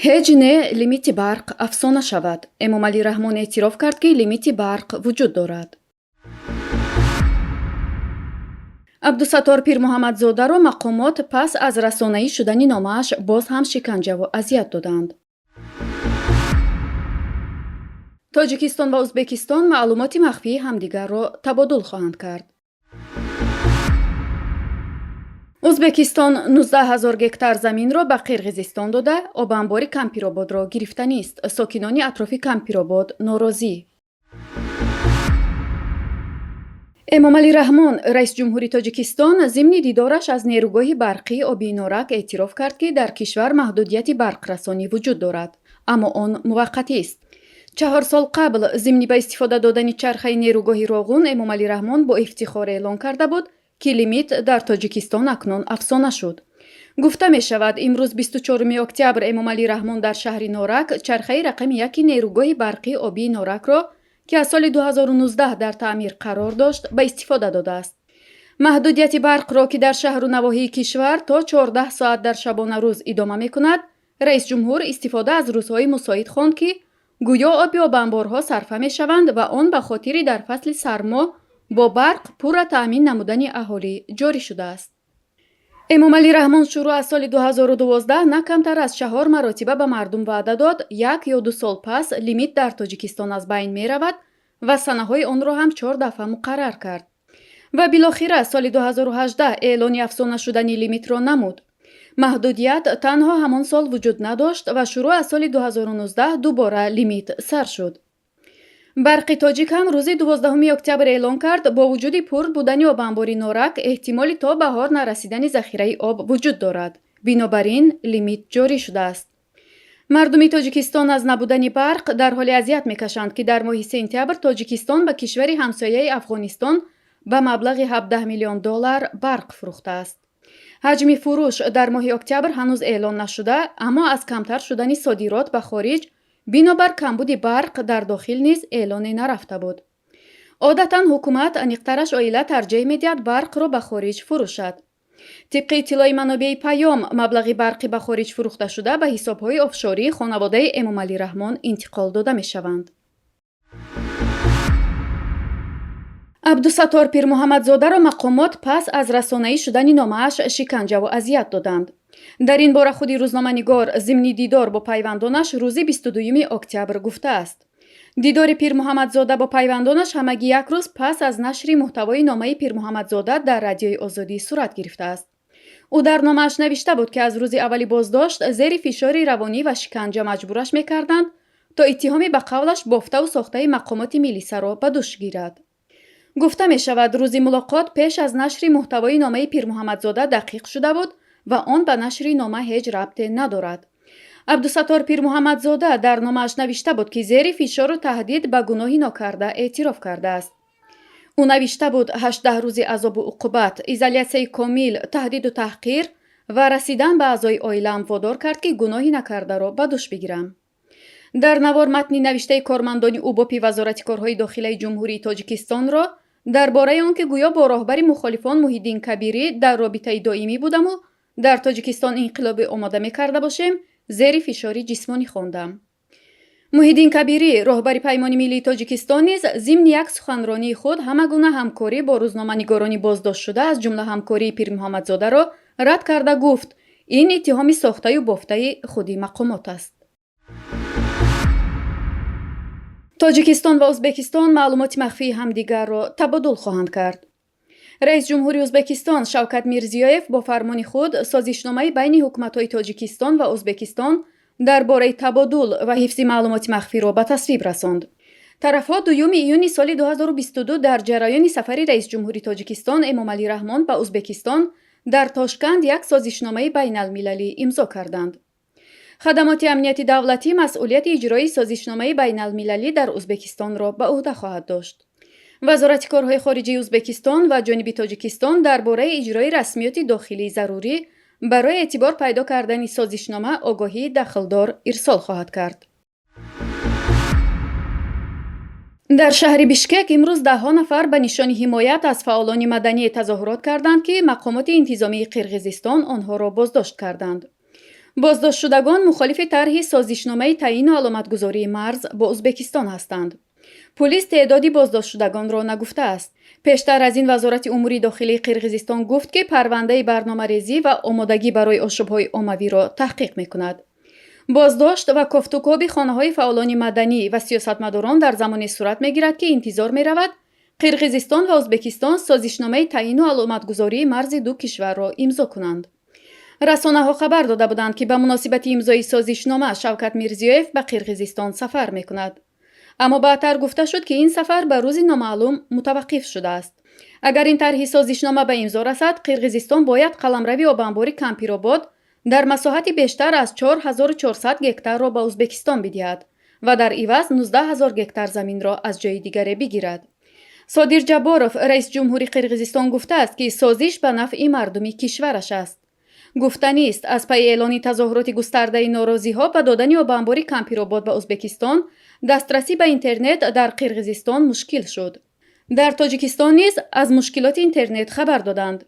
Ҳеҷ не, лимити барқ афсона шавад. Эмомалӣ Раҳмон эътироф кард, ки лимити барқ вуҷуд дорад. Абдусаттор Пирмуҳаммадзодаро мақомот пас аз расонаӣ шудани номааш боз ҳам шиканҷаву азият доданд. Тоҷикистон ва Ӯзбекистон маълумоти махфии ҳамдигарро табодул хоҳанд кард. Ӯзбекистон 19 ҳазор гектар заминро ба Қирғизистон дода, обанбори Кампирободро гирифтанист. Сокинони атрофи Кампиробод норозӣ. Эмомалӣ Раҳмон, раисҷумҳури Тоҷикистон, зимни дидораш аз нерӯгоҳи барқии Обии Норак эътироф кард, ки дар кишвар маҳдудияти барқрасонӣ вуҷуд дорад, аммо он муваққатист. 4 сол қабл зимни ба истифода додани чархаи нерӯгоҳи Роғун Эмомалӣ Раҳмон бо ифтихор эълон карда буд, ки лимит дар Тоҷикистон акнун афсона шуд. Гуфта мешавад, имрӯз 24 октябр Эмомалӣ Раҳмон дар шаҳри Норак чархаи рақами яки нерӯгоҳи барқии Обии Норакро, ки аз соли 2019 дар таъмир қарор дошт, ба истифода додааст. Маҳдудияти барқро, ки дар шаҳру навоҳии кишвар то 14 соат дар шабонарӯз идома мекунад, раисҷумҳур истифода аз рӯзҳои мусоид хонд, ки гӯё оби обанборҳо сарфа мешаванд ва он ба хотири дар фасли сармо бо барқ пурра таъмин намудани аҳолӣ ҷорӣ шудааст. Эмомалӣ Раҳмон шурӯъ аз соли 2012 на камтар аз чаҳор маротиба ба мардум ваъда дод, 1 ё 2 сол пас лимит дар Тоҷикистон аз байн меравад ва санаҳои онро ҳам чор дафъа муқаррар кард. Ва билохира соли 2018 эълони афсона шудани лимитро намуд. Маҳдудият танҳо ҳамон сол вуҷуд надошт ва шурӯъ аз соли 2019 дубора лимит сар шуд. Барқи Тоҷик ҳам рӯзи 12 октябр эълон кард, бо вуҷуди пур будани обанбори Норак эҳтимоли то баҳор нарасидани захираи об вуҷуд дорад. Бинобар ин лимит ҷорӣ шудааст. Мардуми Тоҷикистон аз набудани барқ дар ҳоле азият мекашанд, ки дар моҳи сентябр Тоҷикистон ба кишвари ҳамсояи Афғонистон ба маблағи 17 миллион доллар барқ фурӯхтааст. Ҳаҷми фурӯш дар моҳи октябр ҳанӯз эълон нашуда, аммо аз камтар шудани содирот ба хориҷ бинобар камбуди барқ дар дохил низ эълоне нарафта буд. Одатан ҳукумат, аниқтараш оила, тарҷеҳ медиҳад барқро ба хориҷ фурӯшад. Тибқи иттилои манобеи Паём, маблағи барқи ба хориҷ фурӯхташуда ба ҳисобҳои офшории хонаводаи Эмомалӣ Раҳмон интиқол дода мешаванд. Абдусаттор Пирмуҳаммадзодаро мақомот пас аз расонаӣ шудани номааш шиканҷаву азият доданд. Дар ин бора худи рӯзноманигор зимни дидор бо пайвандонаш рӯзи 22 октябр гуфтааст. Дидори Пирмуҳаммадзода бо пайвандонаш ҳамагӣ як рӯз пас аз нашри муҳтавои номаи Пирмуҳаммадзода дар Радиои Озодӣ сурат гирифтааст. Ӯ дар номааш навишта буд, ки аз рӯзи аввали боздошт зери фишори равонӣ ва шиканҷа маҷбураш мекарданд, то иттиҳоми ба қавлаш бофтаву сохтаи мақомоти милисаро ба дӯш гирад. Гуфта мешавад, рӯзи мулоқот пеш аз нашри муҳтавои номаи Пирмуҳаммадзода дақиқ шуда буд ва он ба нашри нома ҳеҷ рабте надорад. Абдусаттор Пирмуҳаммадзода дар номааш навишта буд, ки зери фишору таҳдид ба гуноҳи нокарда эътироф кардааст. Ӯ навишта буд, 18 рӯзи азобу уқубат, изолятсияи комил, таҳдиду таҳқир ва расидан ба аъзои оилаам водор кард, ки гуноҳи накардаро ба дӯш бигирам. Дар навор матни навиштаи кормандони УБОПи Вазорати корҳои дохилаи Ҷумҳурии Тоҷикистонро дар бораи он ки гӯё бо роҳбари мухолифон Муҳиддин Кабирӣ дар робитаи доимӣ будаму дар Тоҷикистон инқилобе омода мекарда бошем, зери фишори ҷисмонӣ хондам. Муҳиддин Кабирӣ, роҳбари Паймони миллии Тоҷикистон, низ зимни як суханронии худ ҳама гуна ҳамкорӣ бо рӯзноманигорони боздоштшуда, аз ҷумла ҳамкории Пирмуҳаммадзодаро рад карда гуфт, ин иттиҳоми сохтаю бофтаи худи мақомот аст. Тоҷикистон ва Ӯзбекистон маълумоти махфии ҳамдигарро табодул хоҳанд кард. Раисҷумҳури Ӯзбекистон Шавкат Мирзиёев бо фармони худ созишномаи байни ҳукуматҳои Тоҷикистон ва Ӯзбекистон дар бораи табодул ва ҳифзи маълумоти махфиро ба тасвиб расонд. Тарафҳо 2 июни соли 2022 дар ҷараёни сафари раисҷумҳури Тоҷикистон Эмомалӣ Раҳмон ба Ӯзбекистон дар Тошканд як созишномаи байналмилалӣ имзо карданд. Хадамоти амнияти давлатӣ масъулияти иҷрои созишномаи байналмилалӣ дар Ӯзбекистонро ба ӯҳда хоҳад дошт. Вазорати корҳои хориҷии Ӯзбекистон ва ҷониби Тоҷикистон дар бораи иҷрои расмиёти дохилии зарурӣ барои эътибор пайдо кардани созишнома огоҳии дахлдор ирсол хоҳад кард. Дар шаҳри Бишкек имрӯз даҳҳо нафар ба нишони ҳимоят аз фаъолони маданӣ тазоҳурот карданд, ки мақомоти интизомии Қирғизистон онҳоро боздошт карданд. Боздоштшудагон мухолифи тарҳи созишномаи таъину аломатгузории марз бо Узбекистон ҳастанд. Пулис теъдоди боздоштшудагонро нагуфтааст. Пештар аз ин Вазорати умури дохилии Қирғизистон гуфт, ки парвандаи барномарезӣ ва омодагӣ барои ошӯбҳои оммавиро таҳқиқ мекунад. Боздошт ва кофтукоби хонаҳои фаъолони маданӣ ва сиёсатмадорон дар замоне сурат мегирад, ки интизор меравад, Қирғизистон ва Узбекистон созишномаи таъину аломатгузории марзи ду кишварро имзо кунанд. Расонаҳо хабар дода буданд, ки ба муносибати имзои созишнома Шавкат Мирзиёев ба Қирғизистон сафар мекунад. Аммо баъдтар гуфта шуд, ки ин сафар ба рӯзи номаълум мутаваққиф шудааст. Агар ин тарҳи созишнома ба имзо расад, Қирғизистон бояд қаламрави обанбори Кампиробод дар масоҳати бештар аз 4400 гектарро ба Узбекистон бидиҳад ва дар иваз 19 000 гектар заминро аз ҷои дигаре бигирад. Содир Ҷабборов, раиси ҷумҳури Қирғизистон, гуфтааст, ки созиш ба нафъи мардуми кишвараш аст. Гуфтанист, аз пайи эълони тазоҳуроти густардаи норозиҳо ба додани обанбори Кампиробод ба Узбекистон, дастрасӣ ба интернет дар Қирғизистон мушкил шуд. Дар Тоҷикистон низ аз мушкилоти интернет хабар доданд.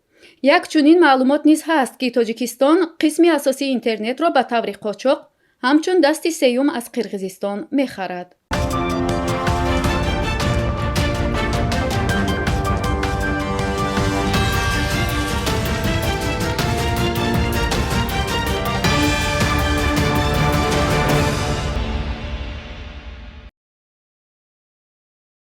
Як чунин маълумот низ ҳаст, ки Тоҷикистон қисми асосии интернетро ба таври қочоқ, ҳамчун дасти сеюм, аз Қирғизистон мехарад.